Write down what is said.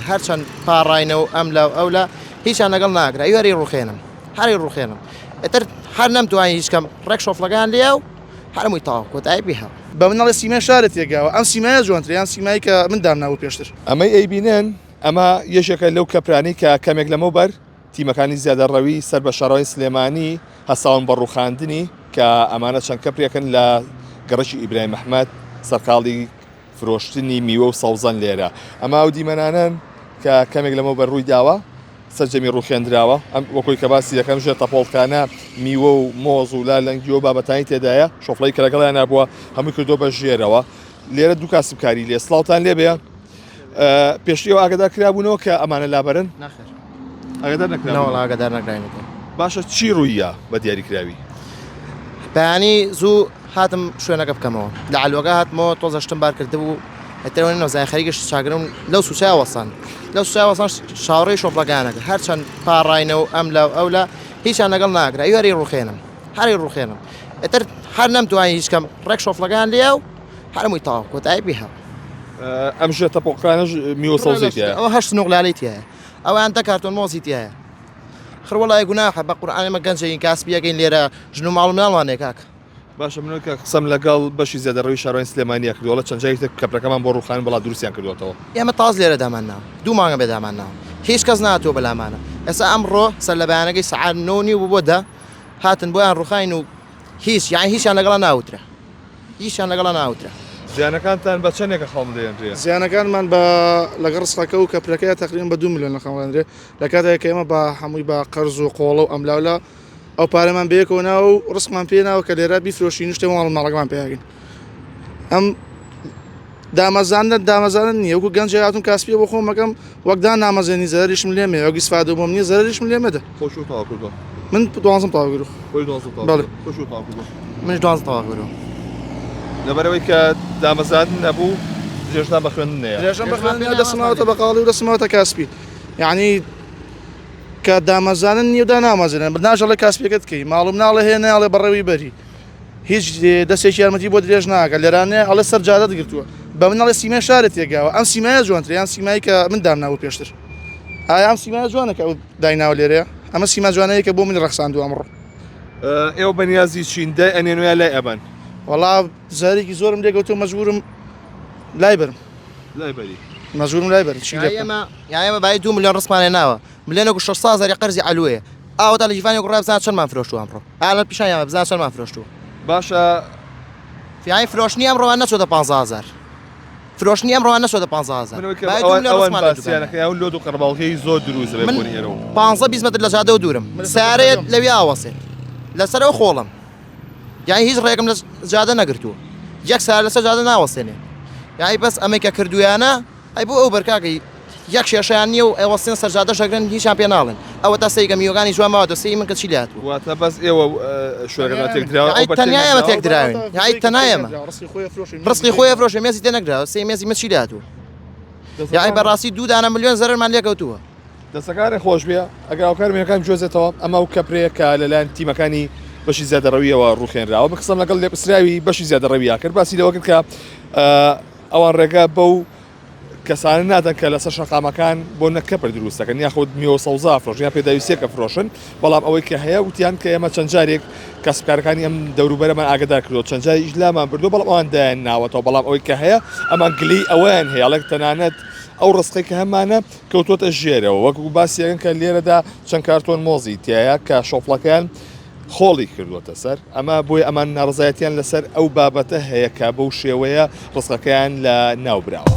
هەرچەند پاڕاینە و ئەم لا و ئەو لا هیچیان لەگەڵ ناکرا یاری ڕوخێنم هەری ڕوخێنم ئیتر هەر نەمتوانی هیچ کەم ڕێک شۆفڵەکەیان لێیا و هەرمووی تەواو کۆتایی پێ هات. بە من ئەڵێ سیمای شارت تێکداوە ئەم سیمایە جوانترە یان سیمای کە من دامنابوو پێشتر. ئەمەی ئەیبینن ئەمە یەکێکە لەو کەپرانەی کە کەمێک لەمەوبەر تیمەکانی زیادەڕەوی سەر بە شارەوانی سلێمانی هەستاون بە ڕووخاندنی کە ئەمانە چەند کەپرێکن لە گەڕەکی ئیبراهیم ئەحمەد سەرقاڵی فرۆشتنی میوە و سەوزەن لێرە ئەمە ئەو دیمەنانەن کە کەمێک لەمەوبەر ڕووی داوە سەرجەمی ڕووخێندراوە ئەم وەکۆی کە باسی دەکەم ژێر تەپۆڵکانە میوە و مۆز و لالەنگی و بابەتانی تێدایە شۆفڵی کە لەگەڵیان بووە هەمووی کردو بە ژێرەوە لێرە دوو کاسبکاری لێ سڵاوتان لێبێ پێشتر ئێوە ئاگادار کرابوونەوە کە ئەمانە لابەرن؟ نەخێر. ئاگادار نەکرابوون؟ نەوەڵا ئاگادار نەکراینەتەوە. باشە چی ڕووییا بە دیاریکراوی؟ بەیانی زوو هاتم شوێنەکە بکەمەوە لە عەلوەکە هاتمەوە تۆزە شتم بار کردبوو ئیتر ئەوەی نەزانی خەریکە شاگرم لەو سوچای وەستان لەو سوچای وەستان چاوەڕێی شۆفڵەکانەکە هەرچەند پاڕاینە و ئەم لا و ئەو لا هیچیان لەگەڵ ناکرا یاری ڕوخێنم هەری ڕوخێنم ئیتر هەر نەمتوانی هیچ کەم ڕێک شۆفڵەکان لێیا و هەرمووی تەواو کۆتایی پێ هات. ئەم ژێ تەپۆقانەش میوە سەوزەی تیایە. ئەوە هەشت سنوق لالەی تیایە ئەویان دە کارتۆن مۆزی تیایە خر وەڵای گوناحە بە قورئان ئێمە گەنجێکین کاسبیەکەین لێرە ژن و ماڵ و مناڵمان هەیە کاک. باشە من کە قسەم لەگەڵ بەشی زێدەڕەوی شارەوانی سلێمانیە کردووە ئەڵێ چەند جارێکی تر کەپرەکەمان بۆ ڕووخان بەڵا دروستیان کردووەتەوە. ئێمە تاز لێرە دامان ناوە دوو مانگە بێ دامان ناوە هیچ کەس نەهاتووە بەلامانە ئێستا ئەمڕۆ سەر لە بەیانەکەی سەعات نۆ و نیو بوو بۆ دە هاتن بۆیان ڕووخاین و هیچ یانی هیچیان لەگەڵا ناوترا. هیچیان لەگەڵا ناوترا. زیانەکانتان بە چەندێک ئەخەڵمدێنرێ؟ زیانەکانمان بە لەگەڵ ڕسقەکە و کەپرەکەیە تەقریبەن بە دوو ملیۆن ئەخەمڵێنرێ لە کاتێک کە ئێمە بە هەمووی بە قەرز و قۆڵە و ئەملاولا ئەو پارەمان بەیەکەوە ناوە و ڕسقمان پێ ناوە کە لێرە بیفرۆشین و شتێ ماڵ ماڵەکەمان پێ ئەم دامەزاندن دامەزانن نییە وەکو گەنجێک هاتوم کاسپیە بۆ خۆم مەکەم وەک دا نامەزێنی زەرەریشم لێمێ وەک ئیسفادە بۆم نییە زەرەریشم لێ مەدە. خۆ شو تەواو کردووە؟ من دوانزەم تەواو کردووە. خۆی دوانزە تەواو بەڵێ. کردووە. خۆ شو تەواو کردووە؟ منیش دوانزە تەواو کردووە. لەبەرئەوەی کە دامەزاندن نەبوو درێژتان بە خوێندن نەیە. درێژەم بە خوێندن نەیە دەستم ماوەتە بەقاڵی و دەستم ماوەتە کاسپی یەعنی کە دامەزانن نییە و دانامەزێنن ناژەڵێ کاسپیەکەت کەی ماڵ و مناڵە هەیە نایەڵێ بەڕێوەی بەری. هیچ دەستێکی یارمەتی بۆ درێژ ناکە لێرانەیە ئەڵێ سەر جادەت گرتووە بە من ئەڵێ سیمای شارت تێگاوە ئەم سیمایە جوانترە یان سیمای کە من دامنابوو پێشتر ئایا ئەم سیمایە جوانە کە ئەو دایناوە لێرەیە ئەمە سیما جوانەیە کە بۆ من ڕەخساندووە ئەمڕۆ ئێوە بەنیازی چین دای ئەنێن و یا لای ئەبەن؟ وەڵا زارێکی زۆرم لێگەوتووە مەجبورم لای بەرم لای بەری مەجبورم لای بەرم چی لێ بکەم؟ یا ئێمە بای دوو ملیۆن ڕزقمان هێناوە ملیۆنێک و 600 هەزاری قەرزی عەلوەیە ئاوەتا لە گیرفانی کوڕە بزانە چەندمان فرۆشتووە ئەمڕۆ ئالان پیشان یاوە بزانە چەندمان فرۆشتووە. باشە. یانی فرۆشتنی ئەمڕۆمان نەچۆتە پانزە هەزار فرۆشتنی ئەمڕۆمان نەچۆتە پانزە هەزار من ئەوەی کە بای دوو ئەوان ملیۆن ئەوان ڕزقمان لە باسیان دوکانە. ئەکەن ئەو لۆد و قەرەباڵغی زۆر دروست دەبێت من بۆنی ئێرە و. پانزە 20 مەتر لە جادەوە دوورم سەیارەیە لەویا ئەوەسێت لەسەر ئەو خۆڵم یانی هیچ ڕێگم لە جادە نەگرتووە یەک سەیارە لەسەر جادە ناوەستێنێ یانی بەس ئەمەی کە کردوویانە ئەی بۆ ئەو بەر کاکە یەک شێشەیان نییە و ئەوەستێن سەرجادەش ئەگرن هیچیان پێ ناڵێن ئەوەتا سەیرکە میوەکانی جوان ماوەتەوە سەیری من کە چی لێ هاتووە. واتە بەس ئێوە شوێنەکەتان تێکدراوە ئەو یەعنی بەر تێک تەنیا ئێمە نەدراوە؟ تێکدراوین یەعنی تەنها ئێمە ڕزقی خۆی ئەفرۆشێ مێزی تێ نەکراوە سەیری مێزی من چی لێ هاتووە یەعنی بەڕاستی دوو دانە ملیۆن زەرەرمان لێ کەوتووە. دەستەکانت خۆش بێ ئەگەر هاوکار میوەکان بگوێزێتەوە ئەمە ئەو کەپرەیە کە لەلایەن تیمەکانی بەشی زیادەڕەویەوە ڕووخێنراوە من قسەم لەگەڵ لێپرسراوی بەشی زیادەڕەویا کرد باسی لەوە کرد کە ئەوان ڕێگە بەو کەسانە نادەن کە لەسەر شەقامەکان بۆ نە کەپر دروست دەکەن یاخود میوە سەوزە فرۆشن یا پێداویستیەکە فرۆشن بەڵام ئەوەی کە هەیە وتیان کە ئێمە چەند جارێک کاسبکارەکانی ئەم دەوروبەرەمان ئاگدار کردو چەند جاریش لامان بردو بەڵام ئەوان دایان ناوەتەوە بەڵام ئەوەی کە هەیە ئەمان گلەی ئەوەیان هەیە ئەڵێک تەنانەت ئەو ڕستقەی کە هەمانە کەوتۆتە ژێرەوە وەکو باسیەکەن کە لێرەدا چەند کارتۆن مۆزی تایە کە شۆفڵەکەیان خۆڵی کردووەتە سەر ئەمە بۆیە ئەمان ناڕەزایەتیان لەسەر ئەو بابەتە هەیە کە بەو شێوەیە ڕزقەکەیان لە ناو براوە.